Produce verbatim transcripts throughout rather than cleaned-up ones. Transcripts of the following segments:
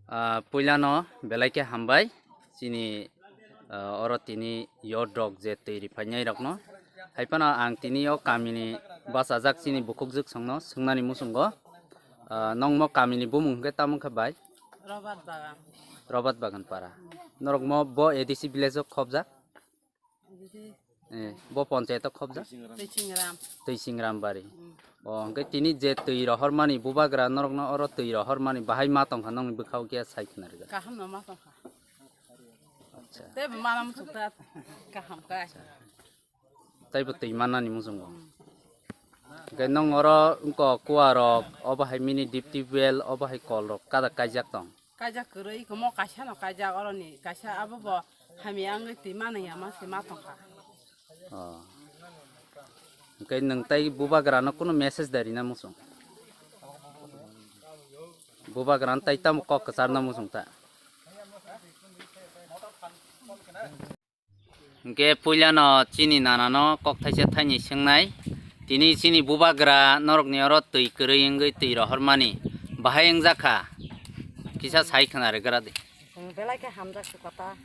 Ah, puilano belai khe hambai chini, ah, oro tini yod rok je twi riphainai rokno. Hai phano ang tini o kamini bachajak chini bukhukjwk songno swngnani muchungo. Ah, nongmo kamini bumung hwnkhe tamo wngkha bai? Robert Bagan. Robert Bagan para. Norokmo bo A D C village o khobjak? Eh, bo ponchayat o khobjak? Twisingram. Twisingram bari. Hmm. O, hwnkhe tini je twi rohormani bubagra norokno oro twi rohormani bahai ma tongkha nongni bwkhao khe sai khna rwjak? Kaham no ma tongkha. Acha. Tei bo mana muchukta kaham khe. Tei bo twi mannani muchungo. Hmm. Hwnkhe nong oro wngkha kua rok, obo hai mini deep tubewell, obo hai kol rok kada kaijak tong? Kaijak kwrwi, komo kaisa no kaijak, oroni kaisa abo bo hamya wngwi twi manwi ya ma se ma tongkha. Oh. Hwnkhe nwng tai bubagra no kunu message da rina muchung? Bubagra no tai tamo kok kwcharna muchung ta? Hwnkhe puilano chini nanano kok thaisa thaini swngnai. Tini chini bubagra norokni oro twi kwrwi wngwi twi rohormani bahai wngjakha? Kisa sai khna rwgra di. Chwng belai khe hamjak se kota.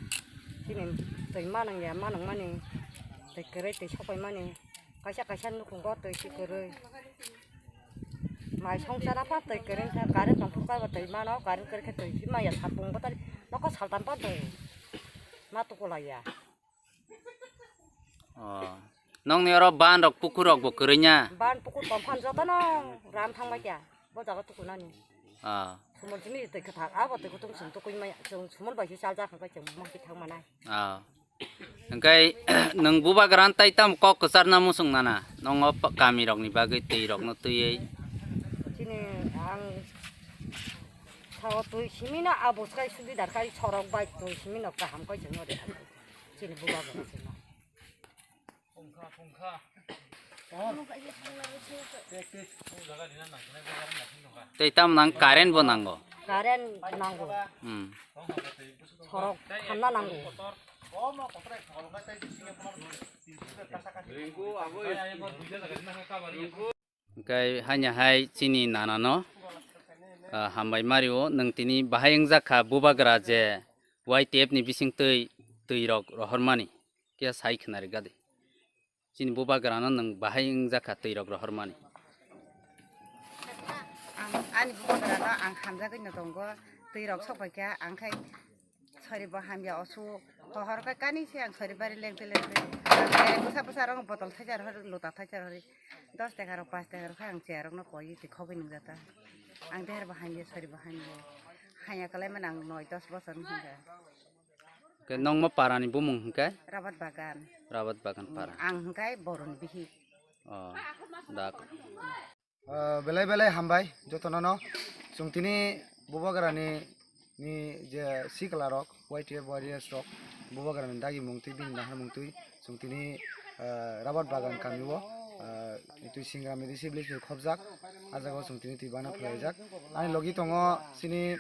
Chini twi manwng ya, manwngmani, twi kwrwi twi sopaimani. Kaisa kaisa nukhungo twi si kwrwi. Mai songchara pha twi kwrwi kha, current tong phuru kaibo twi mano, current kwrwi khe twi si maya sapung bwtari nokho saltam pha tongo. Ma tukulaiya. Oh. Nongni oro ban rok pukur rok bo kwrwi nya? Ban pukur tong phan jotono ram thang bai kya. Bo jaga tukunani. Ah. Sumol jini twi kwthar, abo twi kutung chwng tukui maya, chwng sumol bai si chaljak hwnkhe chwng mangki thang manai. Ah. Hwnkhe nwng bubagra no tai tamo kok kwcharna muchung nana? Nongo pa-, kami rokni bagwi twi rokno twiwi. Chini ang sao twi simino abo swkai subidar kai sorok bai twi simino kaham kai chwngno de. Chini bubagra chwngno. Tei tamo nang current bo nango. Current nango. Hmm. Sorok thanna nango. Hwnkhe haino hai chini nanano, ah, hambai mario, nwng tini bahai wngjakha bubagra je Y T F ni bisingtwi twi rok rohormani, khe sai khna rwgadi. Chini bubagrano nwng bahai wngjakha twi rok rohormani. Ang ani bubagrano ang hamjagwi no tongo, twi rok sok bai kha, ang khai sori bo hamya osu, hohor khe kani se ang sori bari lengte lengte, ang khe bwsa bwsa rok botol thaisa rohor, lota thaisa rohor, dos taka rok, pas taka rok khe ang chair rok no koi twi khogwi nungjata. Ang deher bo hamya, sori bo hamya, hanya kwlai mano ang noi dos bosor wng kha. Ke nongma parani bumung hwnkhe? Rabat Bagan. Rabat Bagan para. Ang hwnkhe boroni bihik. Oh, dak. Ah, belai belai hambai jotono no. Chwng tini bubagrani ni je sikla rok, Y T F warriors rok, bubagrani dagi mungtwi, bini nahar mungtwi, chwng tini, ah, Rabat Bagan kami o, ah, twi singra midi sibli twi khobjak, ah jaga o chwng tini twi bana phlaijak. Ani logi tongo chini,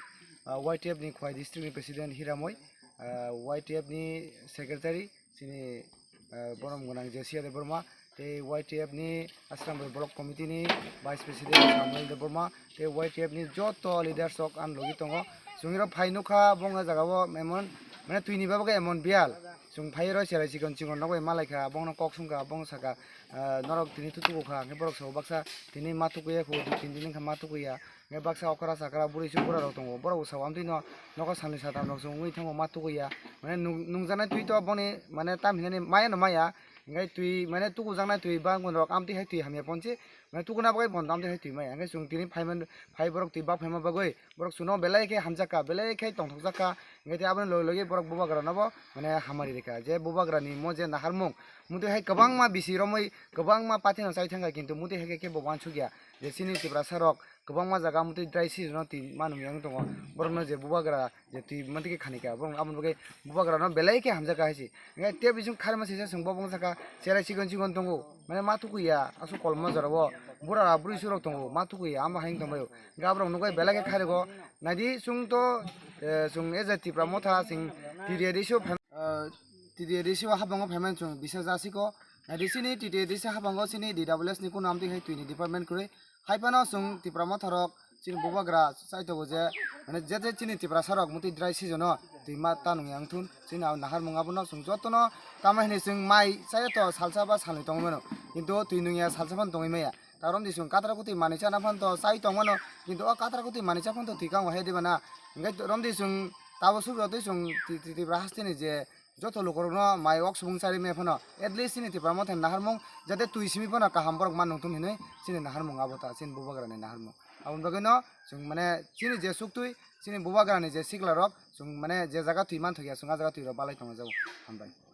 ah, Y T F ni Khowai district ni president Hiramoi, ah, Y T F ni secretary, chini, ah, borom gwnang Jesia Debbarma, tei Y T F ni Asrambari Block Committee ni Vice President Samuel Debbarma, tei Y T F ni joto leaders rok ani logi tongo. Chwng iro phai nukha, bongni jaga o emon, mane, twini bagwi emon biyal. Chwng phai oro cherai chikon chikon rok bai malaikha, bongno kok sungkha, bong sakha, ah, norok tini tutugo kha, hwnkhe borok sabo baksa tini ma tukuya kho, dui tin din wngkha ma tukuya. Hwnkhe baksa okra sakra bwrwi su bura rok tongo. Borok bo sao amtwi no nogo salni satam rok se wngwi thango ma tukuya. Mane nung-, nungjaknai twi to boni mane tam hinani maya no maya. Hwnkhe twi mane tukujaknai twi bangkon rok amtwi hai twi hamya ponse. Mane tukuna bagwi bon amtwi hai twi maya. Hwnkhe chwng tini phaiman, phai borok twi bak phaima bagwi borok chwngno belai khe hamjakha, belai khe tongthokjakha. Hwnkhe tei aboni logi logi borok bubagra no bo mane hamari rikha. Je bubagra ni mo je naharmung, mutwi hai kwbangma bisi romwi kwbangma party no chai thangkha, kintu mutwi hai khe kebo uansukya. Je chini Tiprasa rok kwbangma jaga amtwi dry season o twi manwi wng tongo. Borokno je bubagra je twi mantwi khe khani kha, borok aboni bagwi bubagrano belai khe hamjakha hai se. Hwnkhe tei bising kharma sisa chwng bo bongjakha, cherai chikon chikon tongo, mane ma tukuya aswk kolma jorao bura bwrwi surok tongo, ma tukuya amo hai wng tongbaio. Hwnkhe aborok nukbai belai khe khariko. Naidi chwng to, eh, chwng as a Tipra Motha chwng T D A D C o phai-, eh, T D A D C o habango phaimani chwng bisa jasiko. Naidi chini T D A D C habango chini D W S ni kunu amtwi hai twini department kwrwi. Hai phano chwng Tipra Motha rok chini bubagra chai tongo je, mane je je chini Tiprasa rok mutwi dry season o twi ma ta nungya wngthun, chini naharmung abono chwng jotono tamo hinwi chwng mai chaya to salsa ba salnwi tongwi mano, kintu twi nungya salsa phano tongwi maya. Ta romdi chwng katra kutwi manwi chana phano to chai tongmano, kintu o katra kutwi manwi cha phano to twi kang hai diba na? Hingke romdi chwng tabo sukro twi chwng Ti-, Ti-, Tipra hasteni je joto lukurokno mai wak subung chari maya phano, at least chini Tipra Motha ni naharmung jate twi simi phano kaham borok man nungthun hinwi chini naharmung abo ta, chini bubagrani naharmung. Aboni bagwino chwng mane chini je suktwi, chini bubagrani je siklarok, chwng mane je jaga twi manthokya, chwng a jaga twi rok balai tongna jago. Hambai.